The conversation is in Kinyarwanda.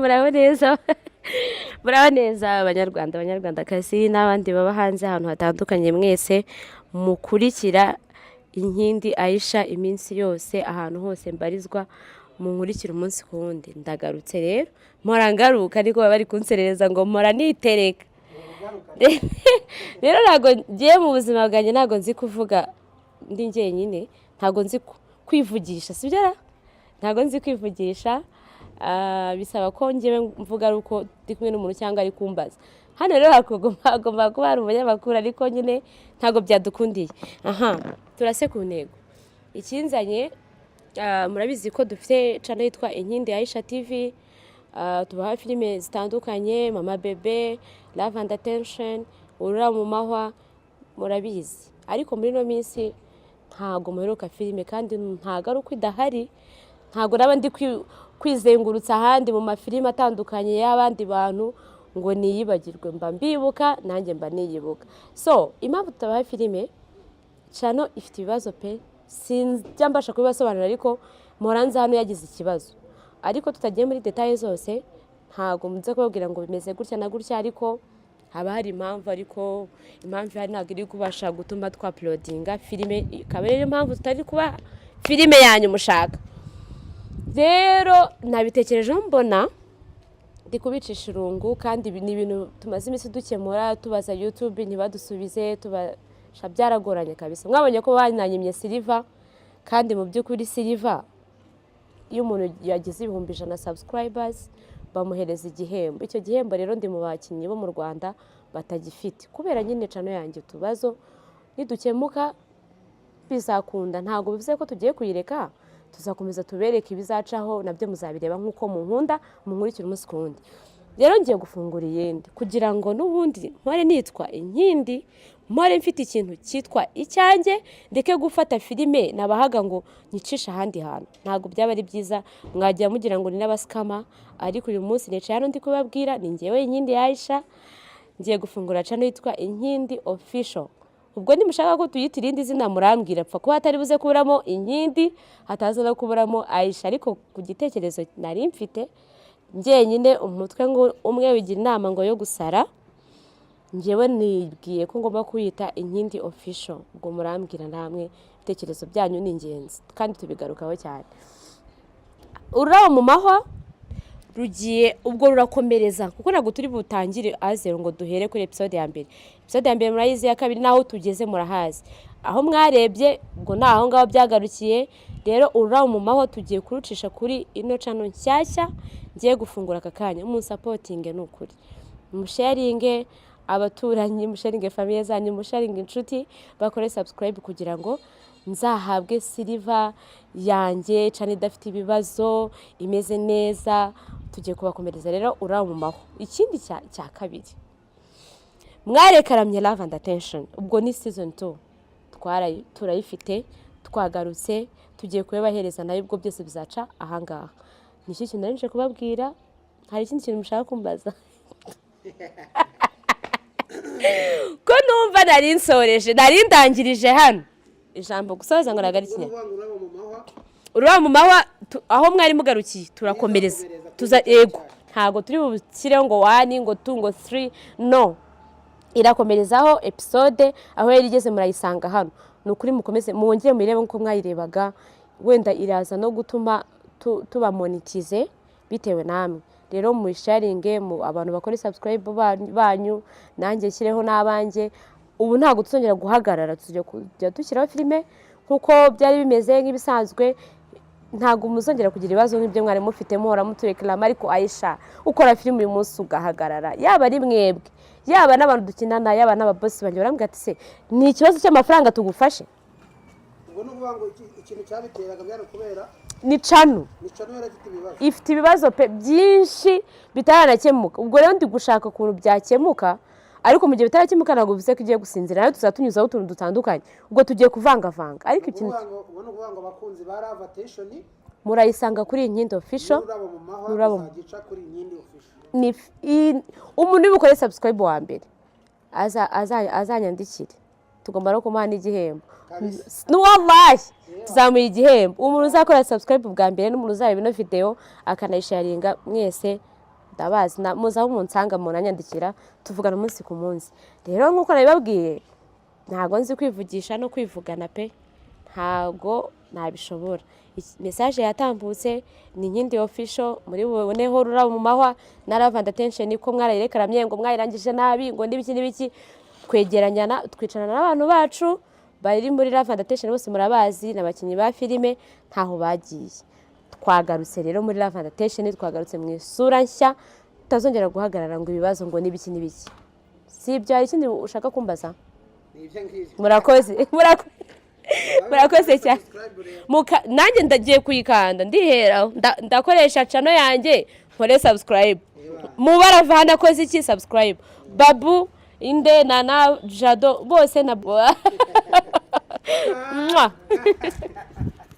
Muraho neza, muraho neza Abanyarwanda, Abanyarwandakazi n'abandi baba hanze ahantu hatandukanye, mwese mukurikira Inkindi Aisha iminsi yose, ahantu hose mbarizwa, munkurikira umunsi ku wundi. Ndagarutse rero, mpora ngaruka, ariko baba bari kunserereza ngo mpora nitereka. Rero ntabwo ngiye mu buzima bwanjye, ntabwo nzi kuvuga ndi njyenyine, ntabwo nzi kwivugisha, sibyo ra? Ntabwo nzi kwivugisha. Bisaba ko njyewe mvuga ari uko ndi kumwe n'umuntu cyangwa ari kumbaza. Hano rero hagomba kuba hari umunyamakuru, ariko nyine ntabwo byadukundiye. Aha turase ku ntego. Ikinzanye, murabizi ko dufite channel yitwa Inkindi Aisha TV. Tubaha filime zitandukanye, Mama Bebe, Love and Attention, Ururabo mu Mahwa, murabizi. Ariko muri ino minsi ntabwo muheruka filime, kandi ntabwo ari uko idahari, ntabwo naba ndi kwizengurutsa ahandi mu mafilime atandukanye y'abandi bantu ngo niyibagirwe. Mba mbibuka, nanjye mba niyibuka. So impamvu tutabaha filime, channel ifite ibibazo pe, sinjya mbasha kubibasobanurira, ariko mpora hano yagize ikibazo. Ariko tutagiye muri détails zose, ntabwo nza kubabwira ngo bimeze gutya na gutya, ariko haba hari impamvu. Ariko impamvu ihari ntabwo iri kubasha gutuma twauploadinga filime, ikaba ariyo mpamvu tutari kuba filime yanyu mushaka. Rero nabitekerejeho, mbona ndi kubicisha irungu, kandi ibi ni ibintu tumaze iminsi dukemura, tubaza YouTube ntibadusubize, tubasha, byaragoranye kabisa. Mwabonye ko bananyimye silver, kandi mu by'ukuri silver, iyo umuntu yagize 100,000 subscribers bamuhereza igihembo. Icyo gihembo rero ndi mu bakinnyi bo mu Rwanda batagifite, kubera nyine channel yanjye utubazo. Nidukemuka bizakunda. Ntabwo bivuze ko tugiye kuyireka, tuzakomeza tubereke ibizacaho, nabyo muzabireba nk'uko munkunda, munkurikira umunsi ku wundi. Rero ngiye gufungura iyindi kugira ngo n'ubundi mpore nitwa Inkindi, mpore mfite ikintu cyitwa icyanjye, ndeke gufata filime nabahaga ngo nyicishe ahandi hantu. Ntabwo byaba ari byiza, mwajya mugira ngo ni n'abascammer. Ariko uyu munsi nicaye hano ndi kubabwira, ni ngewe Inkindi Aisha, ngiye gufungura channel yitwa Inkindi Official. Ubwo nimushaka ko tuyita irindi zina murambwira, pfa kuba hatari buze kuburamo Inkindi, hataza no kuburamo Aisha. Ariko ku gitekerezo nari mfite njyenyine, umutwe ngo umwe wigira inama ngo yo gusara, ngewe nibwiye ko ngomba kuyita Inkindi Official. Ubwo murambwira namwe, ibitekerezo byanyu ni ingenzi kandi tubigarukaho cyane. Ururabo mu Mahwa rugiye ubwo rurakomereza, kuko ntabwo turi butangire à zéro ngo duhere kuri episode ya mbere. Episode ya mbere murayizi, iya kabiri n'aho tugeze murahazi, aho mwarebye ubwo ni aho ngaho byagarukiye. Rero Ururabo mu Mahwa tugiye kurucisha kuri ino channel nshyashya ngiye gufungura aka kanya. Munsupportinge, ni ukuri, musharinge abaturanyi, musharinge famille zanyu, musharinge inshuti, bakore subscribe kugira ngo nzahabwe silver yanjye, channel idafite ibibazo, imeze neza. Tugiye kubakomereza rero Ururabo mu Mahwa. Ikindi cya kabiri, mwarekaramye Love and Attention, ubwo ni season 2, turayifite, twagarutse, tugiye kubibahereza nayo. Ubwo byose bizaca ahangaha. Nicyo kintu nari nje kubabwira. Hari ikindi kintu mushaka kumbaza, ko numva nari nsoreje, nari ndangirije hano ijambo gusoza ngo ntabwo ari ikinyarwanda? Ngo Ururabo mu Mahwa. Ururabo mu Mahwa, aho mwari mugarukiye turakomereza, tuza. Yego, ntabwo turi bushyireho ngo one, ngo two, ngo three, no, irakomerezaho. Episode aho yari igeze murayisanga hano. Ni ukuri mukomeze mwongere muyirebe nk'uko mwayirebaga, wenda iraza no gutuma tuba monetize bitewe namwe. Rero muyisharinge mu abantu bakora subscribe banyu, nanjye nshyireho n'abanjye. Ubu ntabwo tuzongera guhagarara, tuzajya kujya dushyiraho filime nk'uko byari bimeze nk'ibisanzwe. Ntabwo muzongera kugira ibibazo nk'ibyo mwari mufite muhora muturekarama: "Ariko Aisha, ukora filime uyu munsi ugahagarara." Yaba ari mwebwe, yaba n'abantu dukinana, yaba n'ababosi banjye, barambwira ati: "Se ni ikibazo cy'amafaranga tugufashe?" Ubwo ni ukuvuga ngo ikintu cyabiteraga byari ukubera Ni channel. Ni channel yari ifite ibibazo. Ifite ibibazo pe byinshi bitaranakemuka. Ubwo rero ndi gushaka ukuntu byakemuka, ariko mu gihe bitarakemuka ntabwo bivuze ko igiye gusinzira, nayo tuzajya tunyuzaho utuntu dutandukanye. Ubwo tugiye kuvangavanga, ariko Ni ikintu ukuvuga ngo ubwo ni ukuvuga ngo abakunzi ba Love Attention murayisanga kuri Inkindi Official. n'Ururabo mu Mahwa Ururabo. izajya ica kuri Inkindi Official. Ni umuntu uri bukore subscribe wa mbere azanyandikire. Tugomba no kumuha n'igihembo. Kabisa. Wallahi tuzamuha igihembo. Umuntu uzakora subscribe bwa mbere n'umuntu uzareba ino video akanayisharinga, mwese ndabazi, muzi aho munsanga, munanyandikira, tuvugana umunsi ku munsi. Rero nk'uko nabibabwiye, ntabwo nzi kwivugisha no kwivugana pe, ntabwo nabishobora. Message yatambutse ni Inkindi Official, muri buboneho Rurabo mu mahwa na Love and Attention, ko mwarayirekeramye ngo mwayirangije nabi, ngo n'ibiki n'ibiki. Twegeranya twicarana n'abantu bacu bari muri Love and Attention, bose murabazi, ni abakinnyi ba filime, ntaho bagiye. Twagarutse rero muri Love and Attention, twagarutse mu isura nshya, tutazongera guhagarara ngo ibibazo, ngo n'ibiki n'ibiki. Si ibyo? Hari ikindi ushaka kumbaza? Ni ibyo ngibyo. Murakoze, murakoze cyane. Subscribe rero. Nanjye ndagiye kuyikanda, ndiheraho. Ndakoresha channel yanjye nkore subscribe. Mubaravana akoze iki? Subscribe. Babu inde na Jado bose na Mwah.